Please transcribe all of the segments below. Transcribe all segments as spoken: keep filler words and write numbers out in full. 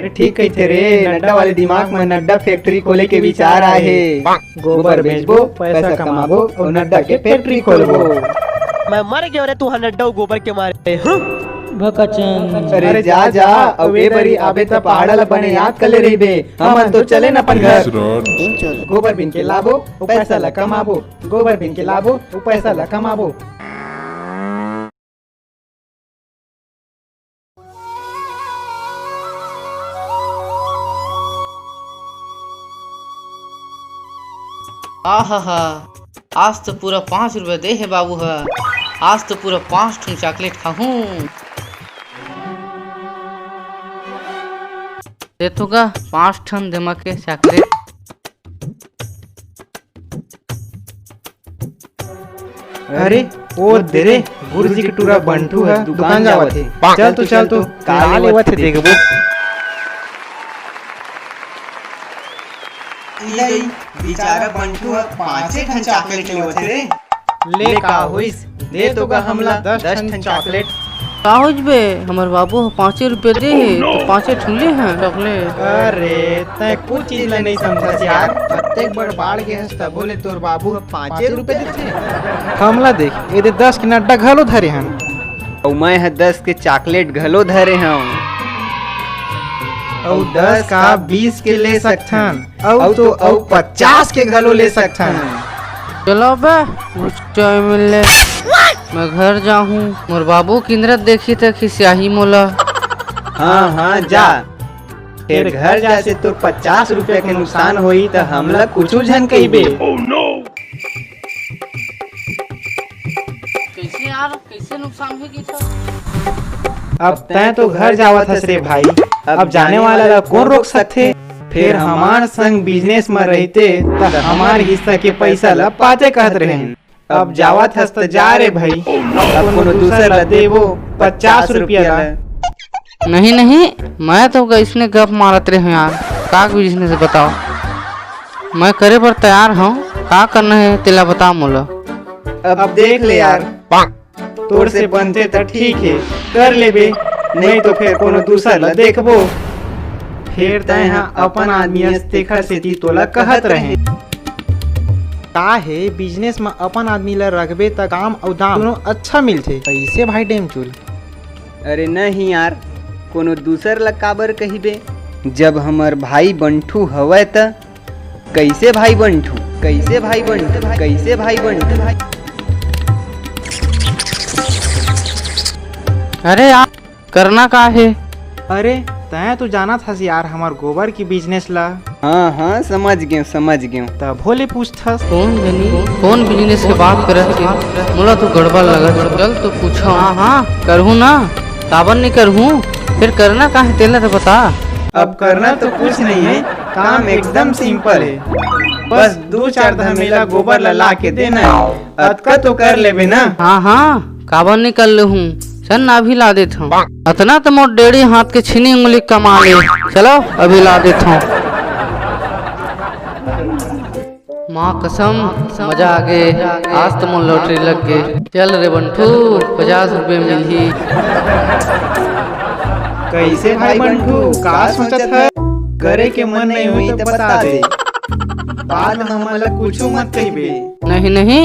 ठीक कहिथे रे, नड्डा वाले दिमाग में नड्डा फैक्ट्री खोले के विचार आए हे। गोबर बेचबो, पैसा कमाबो अउ नड्डा के फैक्ट्री खोलबो। मैं मर गयो रे, तू ह नड्डा अउ गोबर के मारे। हं? भकचन। अरे जा जा, अउ ए बरी आबे त पहाड़ा ल बने याद कर ले रहिबे। हमन तो चले न अपन घर। गोबर बिन के लाबो, अउ पैसा ल कमाबो। गोबर बिन के लाबो, अउ पैसा ल कमाबो। आहाहा, आज तो पूरा पाँच रुपया दे हे बाबू ह। आज तो पूरा पाँच ठन चॉकलेट खाहूं। दे तो गा पाँच ठन देमा के चॉकलेट। अरे, ओ दे रे, गुरुजी के टूरा बंटू ह दुकान जावत हे। चल तो, चल तो, का लेवत हे देखबो। इले, बेचारा बंटू ह पाँचे ठन चॉकलेट लेवत हे रे। ले का होइस, दे तो गा हमला दस ठन चॉकलेट। का होइस बे, हमर बाबू ह पाँचे रुपया दे हे, त पाँचे ठन ले हे चॉकलेट। अरे, तैं कुछ चीज ला नइ समझस यार। अतेक बड़ बाढ़ गे हस, तभो ले तोर बाबू ह पाँचे रुपया देथे। हमला देख, एदे दस के नड्डा घलो धरे हन। अउ मैं ह दस के चॉकलेट घलो धरे हंव। अउ दस का बीस के ले सकथन। अउ तो अउ पचास के घलो ले सकथन। चलो बे, घुच्चा एमएलए। मैं घर जाहूं, मोर बाबू किंदरत देखी त खिसियाही मोला। हाँ, हाँ, जा। फेर घर जा से तोर पचास रुपया के नुकसान होही त हमला कुछु झन कहिबे। कइसे यार, कइसे नुकसान होही त? अब तैं तो घर जावत हस रे भाई, अब जाने वाला ला कोन रोक सकथे? फेर हमार संग बिजनेस म रहिते त हमार हिस्सा के पइसा ला पाते कहत रहेन। अब जावत हस त जा रे भाई, अब कोनो दूसर ला देबो पचास रुपया ला। नहीं, नहीं, मैं तो अइसने गप मारत रहे हंव यार, का बिजनेस बताओ, मैं करे बर तैयार हंव, का करना हे तेला बता मोला। अब देख ले यार, तोर से बनथे त ठीक हे, कर लेबे, नइ तो फेर कोनो दूसर ला देखबो। फेर तैं ह अपन आदमी अस, तेखर सेती तोला कहत रहें। का हे, बिजनेस म अपन आदमी ला रखबे त काम अउ दाम दूनों अच्छा मिलथे। कइसे भाई डेमचुल? अरे नहीं यार, कोनो दूसर ला काबर कहिबे? जब हमर भाई बंठू हवय त कइसे भाई बंठू, कइसे भाई बंठू, कइसे भाई बंठू? अरे यार, करना का हे? अरे, तैं तो जानत हस यार, हमर गोबर के बिजनेस ला। हाँ, हाँ, समझ गेंव, समझ गेंव। तभो ले पूछथस। कोन जनी, कोन बिजनेस के बात करत हे? मोला तो गड़बड़ लगत हे। चल तो पूछो। हाँ, हाँ, करहूँ ना, काबर नइ करहूँ? फेर करना का हे, तेला तो बता। अब करना तो कुछ नहीं है, काम एकदम सिंपल है। बस दो चार धमेला गोबर ला, ला के देना है, अतका तो कर लेबे ना। हाँ, हाँ, काबर नइ कर लेहूँ, चल ना अभी ला देत हूँ। अतना तो मोर डेढ़ी हाथ के छीनी उंगली कमा ले। चलो अभी ला देत हूँ। माँ कसम, मजा आ गे, आज तो मोर लॉटरी लग गे। चल रे बंठू, पचास रुपये मिलही। कइसे भाई बंठू, का सोचत हस? करे के मन नइ होही त बता दे, बाद म हमन ला कुछू मत कहिबे। नहीं, नहीं,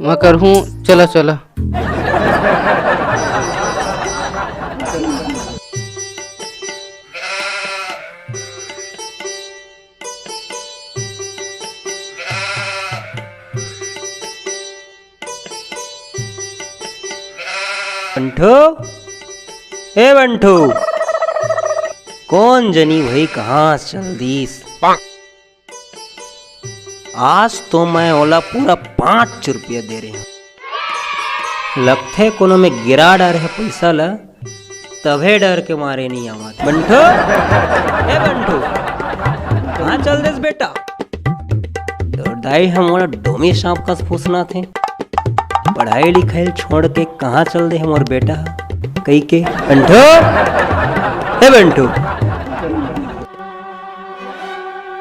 मैं करहूँ, चला, चला। बंठू, ए बंठू, कोन जनी भाई कहाँ चल दीस? आज तो मैं ओला पूरा पाँच रुपया दे रहे हूँ। लगथे कोनो में गिरा डारे हे पइसा ला, तभे डर के मारे नइ आवत। बंठू, ए बंठू, कहाँ चल देस बेटा? तोर दाई ह मोला डोमी सांप कस फुसलाथे। पढ़ाई लिखाई छोड़ के कहाँ चल दे हे मोर बेटा ह? कहिके, बंठू, ए बंठू,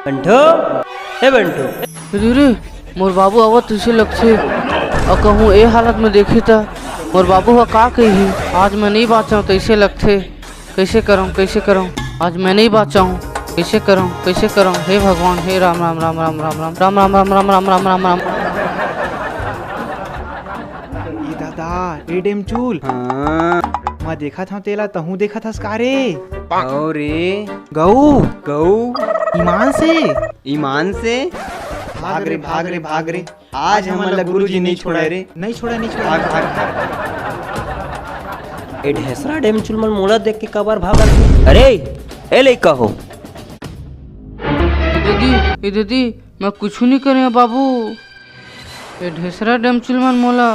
बंठू, ए बंठू। अरे रे, मोर बाबू आवत तइसे लगथे, अउ कहूँ ए हालत में देखही त मोर बाबू ह का कहिही, आज मैं नइ बाँचंव तइसे लगथे। कइसे करंव, कइसे करंव? आज मैं नहीं बाँचा हूँ। कइसे करँव, कइसे करँव? हे भगवान, हे राम, राम, राम, राम, राम, राम, राम, राम, राम, राम, राम, राम, राम, राम। ए दादा, ए डेमचुल। हाँ। मैं देखत हँव तेला, तहूँ देखत हस का रे? अउ रे। गऊ। गऊ। ईमान से। ईमान से। भाग रे, भाग रे, भाग रे। आज हमन ला गुरुजी नइ छोड़य रे। नइ छोड़य, नइ छोड़य। भाग, भाग, भाग। ए ढेसरा डेमचुल मन मोला देख के काबर भागत हे? अरे, ए लइका हो। ए दीदी, ए दीदी, मैं कुछु नइ करे हँव बाबू। ए ढेसरा डेमचुल मन मोला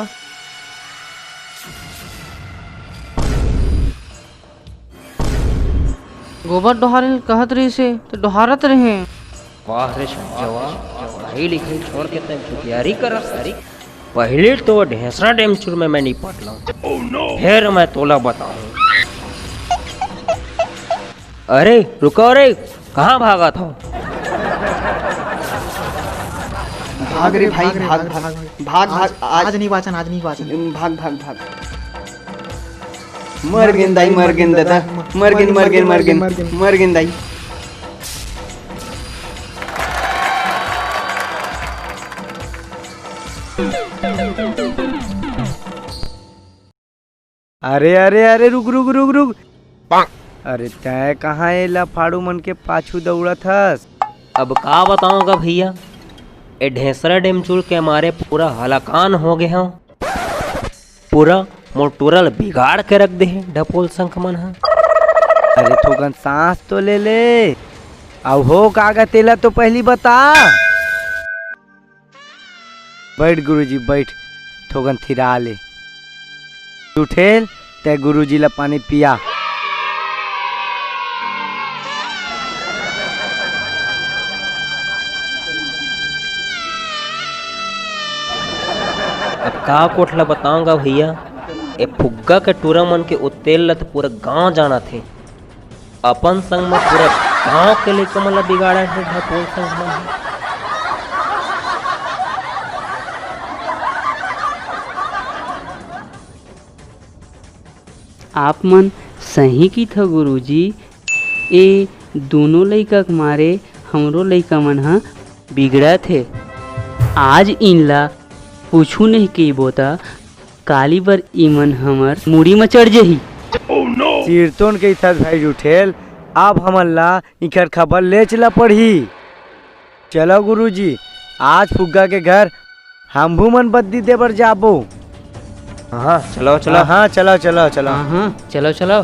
गोबर डोहारे ल कहत रहिस हे, त डोहारत रेहेंव। वाह रे संजवा, पढ़ाई लिखाई छोड़ के तैं चुतियारी करत हस। पहिली तो ढेसरा डेमचुल में मैं निपट लँव, फेर मैं तोला बताहूँ। अरे रुको रे, कहाँ भागत हव? भाग रे भाई, भाग, भाग, भाग, भाग, आज, आज, आज नइ बाँचन, आज नइ बाँचन। भाग, भाग, भाग। मर गेन दाई, मर गेन दादा, मर गेन, मर गेन, मर गेन, मर गेन दाई। अरे, अरे, अरे, रुक, रुक, रुक, रुक। अरे, तैं कहाँ ए लफाड़ू मन के पाछू दउड़त हस? अब का बतावँव गा भइया, ए ढेसरा डेमचुल के मारे पूरा हलाकान हो गे हँव। पूरा मोर टूरा ल बिगाड़ के रख दे हे ढपोल संख मन ह। अरे थोकन सांस तो ले ले। अउ हो का गा तेला तो पहिली बता। बइठ गुरुजी बइठ, थोकन थिरा ले। तू ठेल, तैं गुरुजी ला पानी पिया। अब का कोठ ला बतावँव गा भइया, ए फुग्गा के टूरा मन के ओ तेल ला तो पूरा गाँव जानत हे। अपन संग म पूरा गाँव के लइका मन ला बिगाड़े हे ढपोल संग मन ह। आप मन सही किथव गुरुजी, ए दूनों लइका के मारे हमरो लइका मन ह बिगड़त हे। आज इनला कुछु नहीं कहिबो त काली बर इमन हमर मुड़ी म चढ़ जही। चिरतोन कहिथस भाई जुठेल, अब हमन ला इखर खबर लेच ला पड़ही। चलो गुरुजी, आज फुग्गा के घर हमहू मन बद्दी दे बर जाबो। हाँ, चलो, चलो। हाँ, हाँ, चलो, चलो, चलो। हाँ, हाँ, चलो, चलो।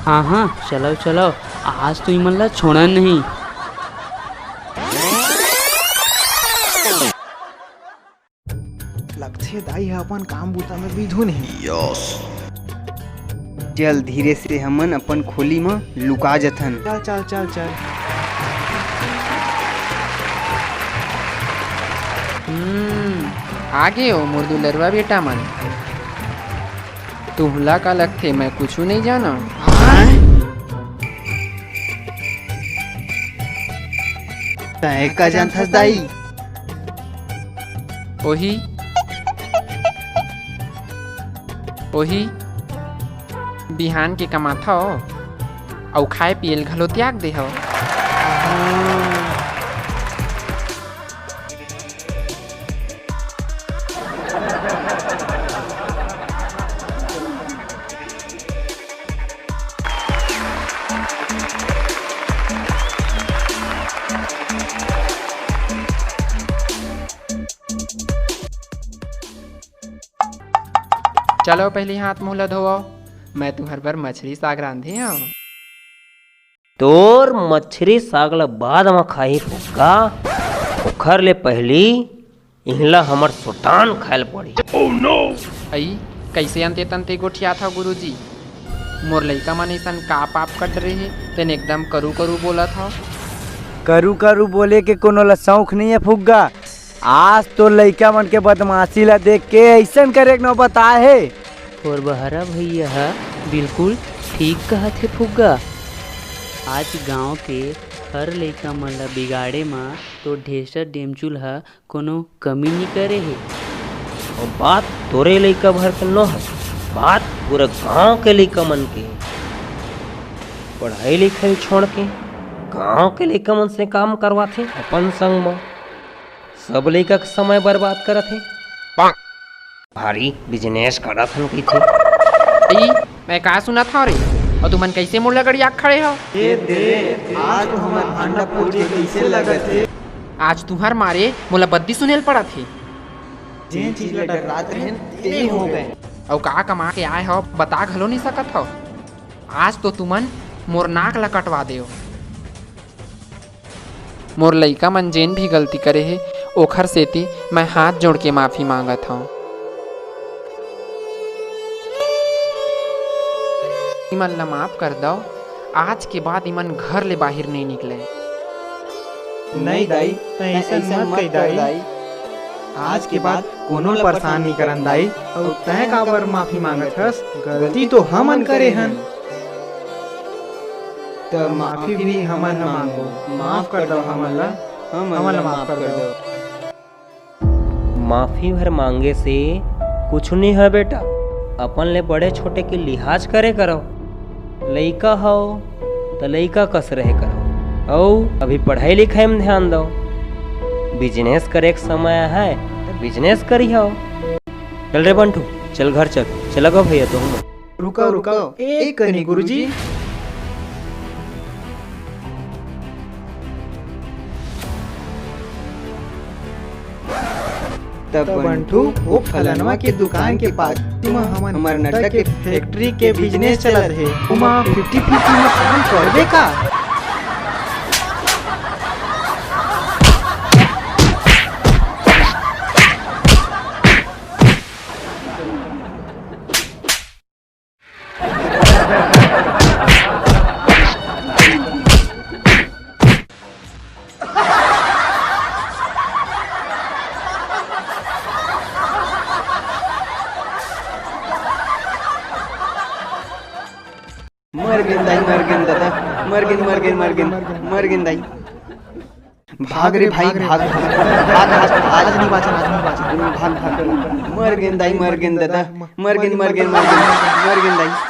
हाँ, हाँ, चलो, चलो। आज तो इमन ला छोड़न नहीं। लगथे दाई ह अपन काम बूता में बिधुन हे। चल, धीरे से हमन अपन खोली म लुका जथन। चल, चल, चल, चल। हम्म, आगे ओ मोर दुलरवा बेटा मन। तुहला का लगथे, मैं कुछु नइ जानव? तैं का जानथस दाई? ओही, ओही बिहान के कमाथव, अउ खाए पिए ल घलो त्याग देहव। चलो, पहिली हाथ मुंह ला धोवव, मैं तुम्हर बर मछरी साग रांधे हंव। तोर मछरी साग ला बाद म खाही फुग्गा, ओखर ले पहिली इहला हमर सुटान खायल पड़ी। अई, कइसे अंते तंते गोठियाथव गुरुजी? मोर लइका मन अइसन का पाप कट रहे, तेन एकदम करू करू बोलत हव। करू करू बोले के कोनो ला शौक नइ हे फुग्गा। आज तो लइका मन के बदमाशी ला देख के अइसन करे के नौबत आए हे। खोरबहरा भइया ह बिल्कुल ठीक कहत हे फुग्गा। आज गांव के हर लइका मन ला बिगाड़े म तो ढेसर डेमचुल ह कोनो कमी नी करे हे। अउ बात तोरे लइका भर के नो हे, बात पूरा गांव के लइका मन के। पढ़ाई लिखाई छोड़ के गांव के लइका मन से काम करवाथे अपन संग म। सब लइका के समय बर्बाद करत हे। भारी बिजनेस करत हन कहिथे। ई मैं का सुनत हव रे? अउ तुमन कइसे मोर लगड़िया के खड़े हव? ए दे, आज तो हमर भांडा फूट के कइसे लगत हे? आज तुंहर मारे मोला बद्दी सुने ल पड़त हे। जेन चीज ले डर्रात रहेन, तेही हो गए। अउ का कमा के आए हव, बता घलो नइ सकत हव। आज तो तुमन मोर नाक ल कटवा देव। मोर लइका मन जेन भी गलती करे हे, ओखर सेती मैं हाथ जोड़ के माफी मांगत हंव। इमन ला माफ कर दव, आज के बाद इमन घर ले बाहिर नइ निकलय। नहीं दाई, तैं अइसन मत कही दाई। आज के बाद कोनो ला परेशान नइ करन दाई। अउ तैं काबर माफी मांगत हस? गलती तो हमन करे हन। त माफी भी हमन ह मांगो, माफ कर दव हमन ला, हमन ला माफ कर दव। माफी भर मांगे से कुछु नइ होय बेटा, अपन ले बड़े छोटे के लिहाज करे करव। लइका हव त लइका कस रहे करव, अउ अभी पढ़ाई लिखाई म ध्यान दव। बिजनेस करे के समय हे त बिजनेस करिहव। चल रे बंटू, चल घर चल। चला गो भैया, तो हम रुकव, रुकव, एक कनी गुरुजी। त बंटू, वो फलनवा के दुकान के पाछू म हमर नड्डा के फैक्ट्री के बिजनेस चलत हे, ओमा फिफ्टी फिफ्टी म काम करबे का? मर गेन दाई, मर गेन दादा, मर गेन, मर गेन, मर गेन, मर गेन दाई। भाग रे भाई, भाग, भाग, भाग, आज, आज नहीं बाँचन, आज नहीं बाँचन, भाग, भाग, भाग। मर गेन दाई, मर गेन दादा, मर गेन, मर गेन, मर गेन, मर गेन दाई।